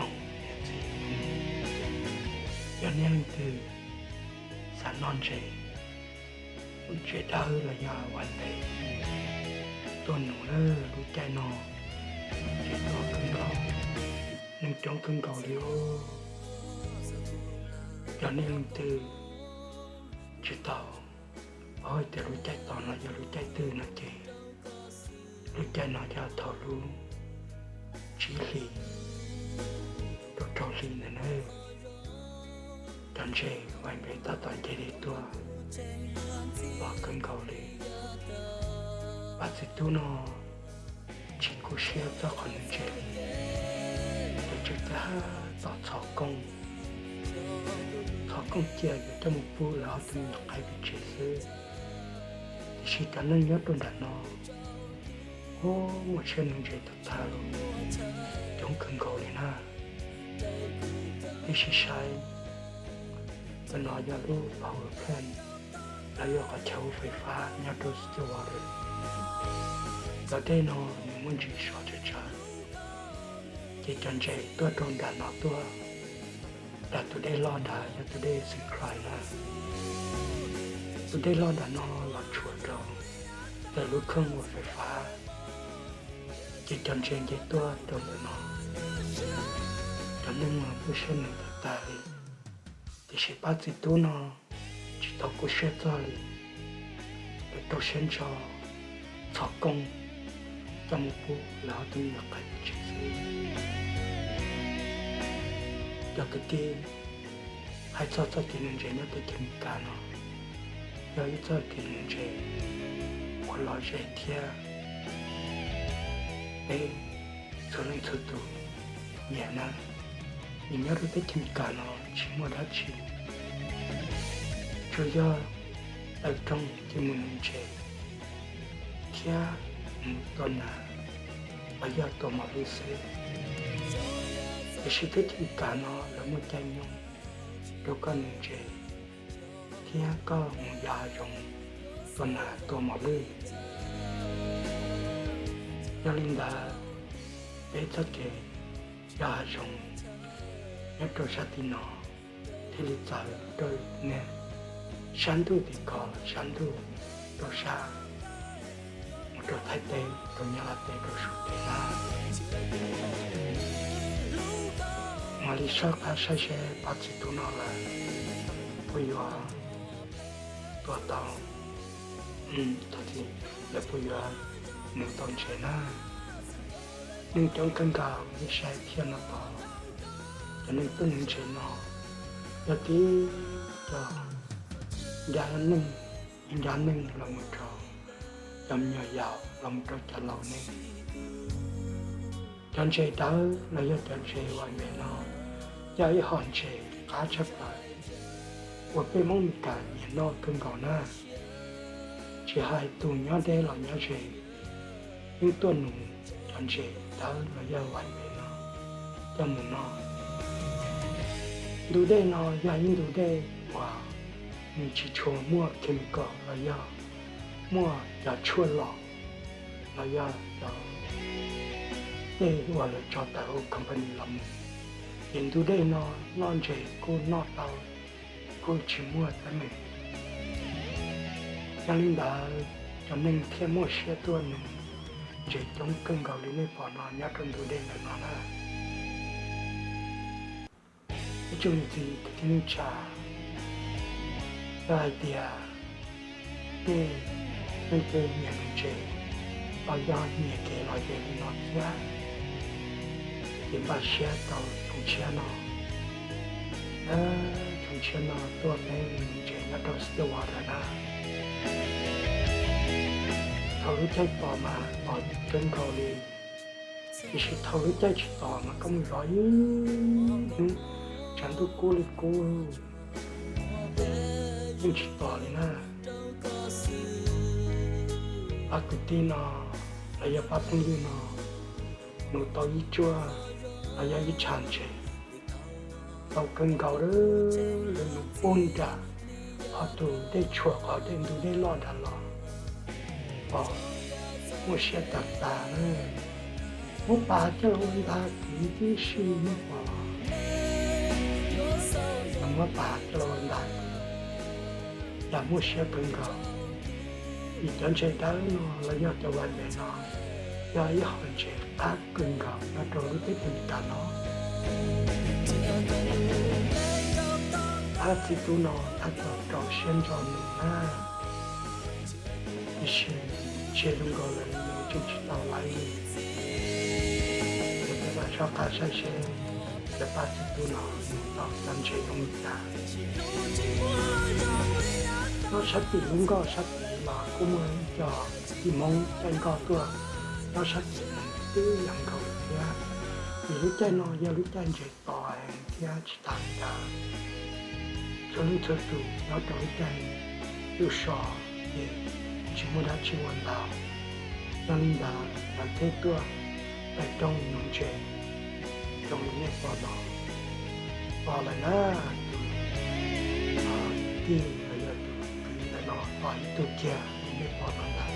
Niam txiv, yog nej leej twg xav noj ntses, ntses dawb los yog ua ntej tuaj num na, lub caij no ntses tuaj kawg nkaus, neeg coob kawg nkaus li os. Yog nej leej twg tsis tau paub hais tias lub caij tos no yog lub caij twg no ces lub caij no yog thaum lub tsib hlis rau rau hlis ntawd na. Cov ntses vais npe tab tom nce li tuaj los kawg nkaus li. Pab txiv tub no tsis kub siab txog qhov nws ntses li, ces tseem tab tom txhos kooj, txhos kooj cia yuav coj mus pub lawv ob tug me nyuam qaib pem tsev xwb. Tiam sis cov neeg nyob rau nram no, ub, muaj siab nug ntses tag tag los coob kawg nkaus li na. Peb sim saib, ntawm no yog lub power plant, los yog qhov chaw ua fais fab nyob rau Stillwater. Cov dej no nws muaj ntsis sov tsawg tsawg, ces cov ntses tuaj rau nram no tuaj, nram tus dej loj nrad yog tus dej Saint Croix na. Tus dej loj nram no los tshuam rau ntawm lub khooj ua fais fab, ces cov ntses nce tuaj rau ntawm no. Cov neeg no kuj siab nws tag tag li, tiam sis pab txiv tub no tsis tau kub siab txog li, lawv rau siab ntso txhos kooj coj mus pub lawv ob tug me nyuam qaib pem tsev xwb. Cov kwv tij, hais txog txoj kev nug ntses nyob teb chaws Amelikas no yog ib txoj kev nug ntses uas lom zem thiab peb txhua leej txhua tus nyiam na. Nws nyob rau teb chaws Amelikas no tsis muaj dab tsi, tsuas yog tawm rooj ces mus nug ntses thiab mus tua nas los yog tua mos lwj xwb. Tiam sis teb chaws Amelikas no lawv muaj caij nyoog rau koj nug ntses thiab koj mus yos hav zoov tua nas tua mos lwj. Yog li ntawd, peb txoj kev yos hav zoov nyob rau sab tim no thiaj li txawv rau niag sab ntuj tim ko los sab ntuj rau sab mus rau Thaib teb, rau Nyab Laj teb, rau Suav teb na. Mam li soj qab saib seb pab txiv tub no lawv puas yuav tua tau, thov txim, lawv puas yuav nug tau ntses na. Neeg coob kawg nkaus, nej saib thiab no tod, cov neeg tuaj nug ntses no yog tib co nrab neej, nrab neej los mus rau cov me nyuam yaus los mus rau cov laus neej. Cov ntses dawb los yog cov ntses vais npe no yog ib hom ntses qab tshaj plaws uas peb Hmoob Meskas nyiam noj kawg nkaus na. Tsis hais tus nyob deb los nyob ze, yeej tuaj nug cov ntses dawb los yog vais npe no coj mus noj. Ntu dej no yog ib ntu dej uas nws tsis tshua muaj chemical los yog muaj cov tshuaj los, los yog cov dej uas lawv tso tawm hauv company los mus, ces ntu dej no noj ntses kuj noj tau, kuj tsis muaj teeb meem. Yog li ntawd, cov neeg thiaj muaj siab tuaj nug ntses coob kawg nkaus li nej pom no nyob rau ntu dej ntawm no na. Ib tsoom niam txiv kwv tij neej tsa, yog hais tias nej leej twg nyiam nug ntses los yog nyiam kev lom zem li no thiab, ces npaj siab tau xyoo tshiab no, xyoo tshiab no tuaj peb nug ntses nyob rau Stillwater na. Thaum lub caij tos mas tos kawg nkaus li, tiam sis thaum lub caij tsis tos mas koj mus zov ib hnub, tshav ntuj kub li kub, yeej tsis tos li na. Pab kwv tij no los yog pab phooj ywg no nug tau ib tsuaj los yog ib tshav ntses tau kawg nkaus, lawv nug pug nram qhov tus dej tshuam, qhov dej ntu dej loj nrad los, pom muaj siab tag tag na. Muab pas coj los ua nta kwv tib si nej pom los? Muab pas coj los ua nta kwv, cas muaj siab kawg nkaus. Vim cov ntses dawb no los yog cov vaiv ntev no yog ib hom ntses qab kawg nkaus nyob rau lub teb chaws Amelikas no. Tab txiv tub no tab tom rau siab ntso nws na, tiam sis ntsia zoo nkaus li nws tseem tsis tau laib li. Ces peb mam soj qab saib seb cov pab txiv tub no mus tau cov ntses zoo li cas. Nyob sab tim lub nkoj sab tid los kuj muaj ib co txiv Hmoob caij nkoj tuaj nyob sab tim no twb yog nkaus thiab. Vim lub caij no yog lub caij ntses to heev thiab tsis tas li ntawd, txhua leej txhua tus nyob rau lub caij lub so ces tsis muaj dab tsi ua ntau. Yog li ntawd lawv thiaj tuaj pem roob nuv ntses zoo li nej pom no. Pom lawm na, tus tij los yog tus kwv ntawm no pom ib tug kiag li nej pom no ntag.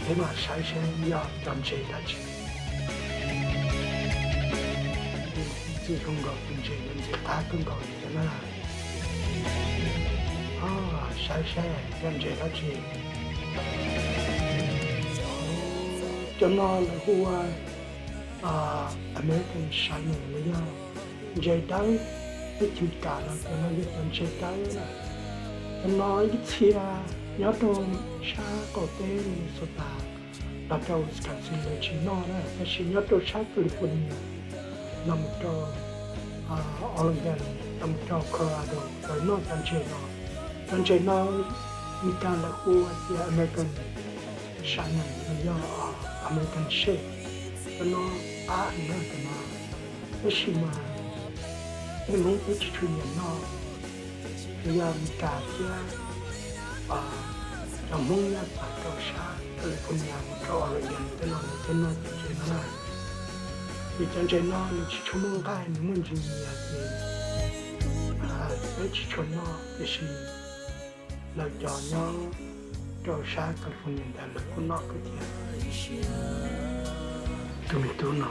Peb mam saib seb yog cov ntses dab tsi. Ntxim zoo nkaus tus ntses no ntxim qab kawg nkaus li thiab na. Saib seb yog ntses dab tsi. Cov no lawv hu ua American Shiner los yog ntses dawb. Peb Amelikas no cov no yog cov ntses dawb na. Cov no ib txhia nyob rau sab qaum teb Minnesota los rau Wisconsin lawv tsis noj na, tab sis nyob rau sab California los mus rau Oregon los mus rau Colorado lawv noj cov ntses no. Cov ntses no Amelikas lawv hu tias American Shiner los yog American Shade. Cov no qab heev na cov no, tab sis mas peb Hmoob peb tsis tshua nyiam noj. Los yog Amelikas thiab cov Hmoob nyob txawv rau sab California mus rau Oregon tej no lawv thiaj noj cov ntses no na. Vim cov ntses no nws tsis tshua muaj nqaij, nws muaj ntsis nyias ces peb tsis tshua noj, tiam sis lawv cov nyob rau sab California ntawd lawv kuj noj kawg thiab. Tus me tub no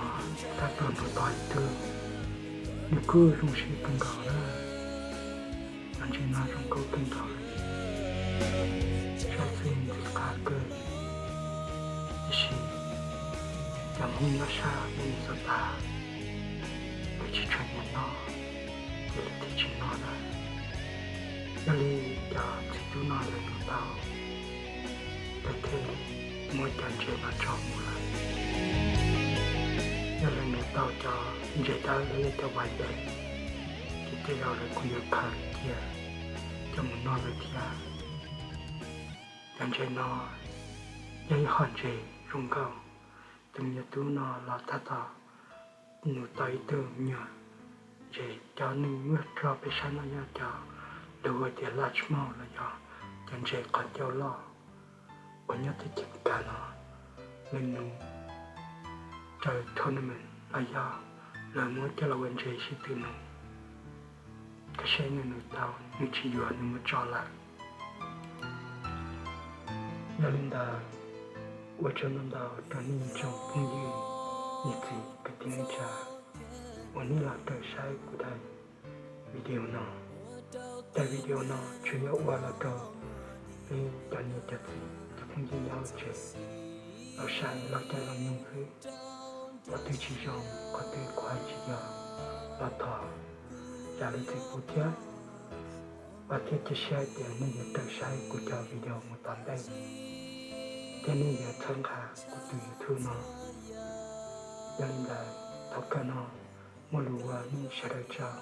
tab tom nrog tos ib tug, nws kuj zoo siab kawg nkaus na. Cov ntses no zoo nkauj kawg nkaus li, saib xwb ntxim qab kawg. Tiam sis cov Hmoob nyob sab Minnesota lawv tsis tshua nyiam noj, ces lawv thiaj tsis noj na. Yog li cov txiv tub no lawv nug tau, lawv thiaj muab cov ntses no tso mus lawm. Yog lawv nug tau cov ntses dawb los yog cov vaiv ntev, ces tej zaum lawv kuj yuav khaws cia coj mus noj lawm thiab. Cov ntses no yog ib hom ntses zoo nkauj. Tus me nyuam tub no los tab tom nug tau ib tug me nyuam ntses, cov nws muab rau peb saib no yog cov lawv hu tias largemouth los yog cov ntses qhov ncauj loj uas nyob teb chaws Amelikas no. Lawv nug raws tournament los yog lawv muab coj los ua ntses sib tw nug, koj saib nws nug tau nws tsis yuav nws muab tso lawm. Yog li ntawd, ua tsaug ntau ntau rau nej tsoom phooj ywg, niam txiv kwv tij neej tsa uas nej los raws saib kuv daim video no. Daim video no tsuas yog ua los rau peb cov niam cov txiv cov phooj ywg nyob tsev, los saib los caij los nyoog xwb. Qhov twg tsis zoo, qhov twg kuv hais tsis yog los thov zam lub txim pub thiab. Vam thiab cia siab tias nej yuav raws saib kuv cov video mus tom ntej, thiab nej yuav txhawb nqa kuv tus YouTube no. Yog li ntawd, thaum kawg no muaj lus ua nej sawv daws tsaug.